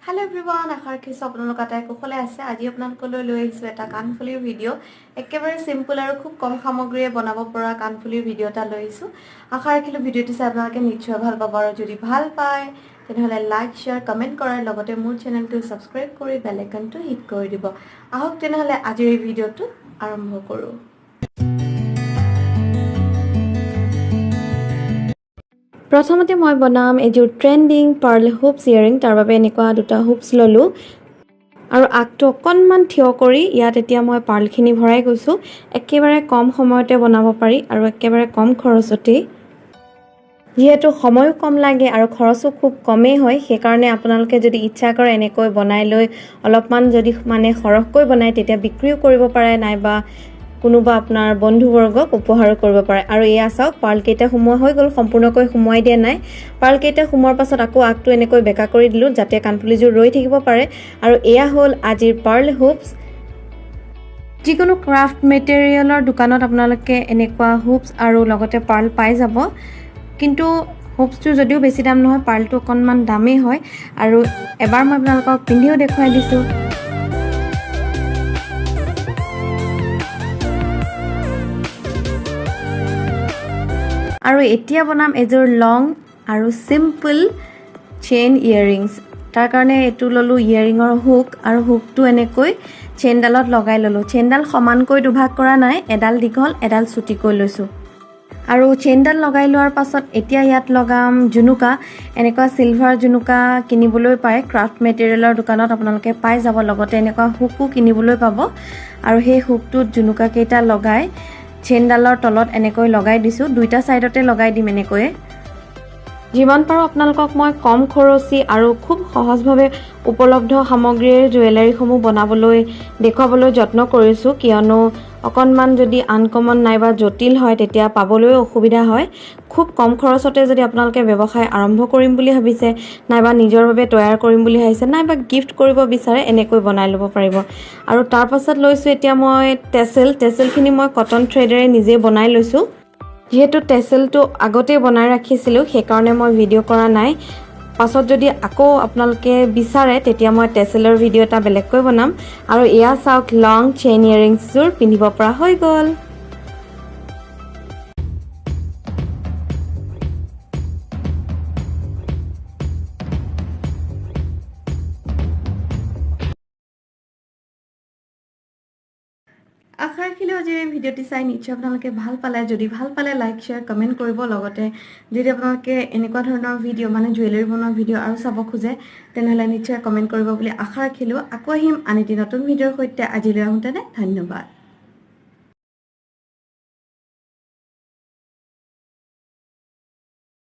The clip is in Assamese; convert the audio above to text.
হেল্ল' এভৰিৱান, আশা ৰাখিছোঁ আপোনালোক আটাই কুশলে আছে। আজি আপোনালোকলৈ লৈ আহিছোঁ এটা কাণফুলিৰ ভিডিঅ'। একেবাৰে চিম্পল আৰু খুব কম সামগ্ৰীৰে বনাব পৰা কাণফুলিৰ ভিডিঅ' এটা লৈ আহিছোঁ। আশা ৰাখিলোঁ ভিডিঅ'টো চাই আপোনালোকে নিশ্চয় ভাল পাব আৰু যদি ভাল পায় তেনেহ'লে লাইক, শ্বেয়াৰ, কমেণ্ট কৰাৰ লগতে মোৰ চেনেলটো ছাবস্ক্ৰাইব কৰি বেল আইকনটো হিট কৰি দিব। আহক তেনেহ'লে আজিৰ এই ভিডিঅ'টো আৰম্ভ কৰোঁ। প্ৰথমতে মই বনাম এযোৰ ট্ৰেণ্ডিং পাৰ্ল হুপছ ইয়েৰিং। তাৰ বাবে এনেকুৱা দুটা হুপছ ল'লোঁ আৰু আগটো অকণমান থিয় কৰি ইয়াত এতিয়া মই পাৰ্লখিনি ভৰাই গৈছোঁ। একেবাৰে কম সময়তে বনাব পাৰি আৰু একেবাৰে কম খৰচতেই। যিহেতু সময়ো কম লাগে আৰু খৰচো খুব কমেই হয়, সেইকাৰণে আপোনালোকে যদি ইচ্ছা কৰে এনেকৈ বনাই লৈ অলপমান যদি মানে সৰহকৈ বনায় তেতিয়া বিক্ৰীও কৰিব পাৰে, নাইবা কোনোবা আপোনাৰ বন্ধুবৰ্গক উপহাৰো কৰিব পাৰে। আৰু এয়া চাওক, পাৰ্লকেইটা সোমোৱা হৈ গ'ল, সম্পূৰ্ণকৈ সোমোৱাই দিয়া নাই। পাৰ্লকেইটা সোমোৱাৰ পাছত আকৌ আগটো এনেকৈ বেকা কৰি দিলোঁ যাতে কাণফুলিযোৰ ৰৈ থাকিব পাৰে। আৰু এয়া হ'ল আজিৰ পাৰ্ল হুপছ। যিকোনো ক্ৰাফ্ট মেটেৰিয়েলৰ দোকানত আপোনালোকে এনেকুৱা হুপছ আৰু লগতে পাৰ্ল পাই যাব। কিন্তু হুপছটো যদিও বেছি দাম নহয়, পাৰ্লটো অকণমান দামেই হয়। আৰু এবাৰ মই আপোনালোকক পিন্ধিও দেখুৱাই দিছোঁ। আৰু এতিয়া বনাম এযোৰ লং আৰু চিম্পল চেইন ইয়েৰিংছ। তাৰ কাৰণে এইটো ল'লোঁ ইয়েৰিঙৰ হুক আৰু হুকটো এনেকৈ চেইনডালত লগাই ল'লোঁ। চেইনডাল সমানকৈ দুভাগ কৰা নাই, এডাল দীঘল এডাল চুটিকৈ লৈছোঁ। আৰু চেইনডাল লগাই লোৱাৰ পাছত এতিয়া ইয়াত লগাম জুনুকা। এনেকুৱা চিলভাৰ জুনুকা কিনিবলৈ পায়, ক্ৰাফ্ট মেটেৰিয়েলৰ দোকানত আপোনালোকে পাই যাব। লগতে এনেকুৱা হুকো কিনিবলৈ পাব। আৰু সেই হুকটোত জুনুকাকেইটা লগাই চেইনডালৰ তলত এনেকৈ লগাই দিছোঁ। দুইটা ছাইডতে লগাই দিম এনেকৈয়ে। যিমান পাৰোঁ আপোনালোকক মই কম খৰচী আৰু খুব সহজভাৱে উপলব্ধ সামগ্ৰীৰ জুৱেলাৰীসমূহ বনাবলৈ দেখুৱাবলৈ যত্ন কৰিছোঁ, কিয়নো অকণমান যদি আনকমন নাইবা জটিল হয় তেতিয়া পাবলৈও অসুবিধা হয়। খুব কম খৰচতে যদি আপোনালোকে ব্যৱসায় আৰম্ভ কৰিম বুলি ভাবিছে, নাইবা নিজৰ বাবে তৈয়াৰ কৰিম বুলি ভাবিছে, নাইবা গিফ্ট কৰিব বিচাৰে, এনেকৈ বনাই ল'ব পাৰিব। আৰু তাৰপাছত লৈছোঁ এতিয়া মই টেচেল। টেচেলখিনি মই কটন থ্ৰেডেৰে নিজেই বনাই লৈছোঁ। যিহেতু টেচেলটো আগতেই বনাই ৰাখিছিলোঁ সেইকাৰণে মই ভিডিঅ' কৰা নাই। পাছত যদি আকৌ আপোনালোকে বিচাৰে তেতিয়া মই টেচেলৰ ভিডিঅ' এটা বেলেগকৈ বনাম। আৰু এয়া চাওক, লং চেইন ইয়েৰিংছযোৰ পিন্ধিব পৰা হৈ গ'ল। আশা ৰাখিলোঁ আজিৰ এই ভিডিঅ'টি চাই নিশ্চয় আপোনালোকে ভাল পালে। যদি ভাল পালে লাইক, শ্বেয়াৰ, কমেণ্ট কৰিব। লগতে যদি আপোনালোকে এনেকুৱা ধৰণৰ ভিডিঅ' মানে জুৱেলাৰী বনোৱা ভিডিঅ' আৰু চাব খোজে তেনেহ'লে নিশ্চয় কমেণ্ট কৰিব বুলি আশা ৰাখিলোঁ। আকৌ আহিম আন এটি নতুন ভিডিঅ'ৰ সৈতে। আজিলৈ আহোঁতেনে ধন্যবাদ।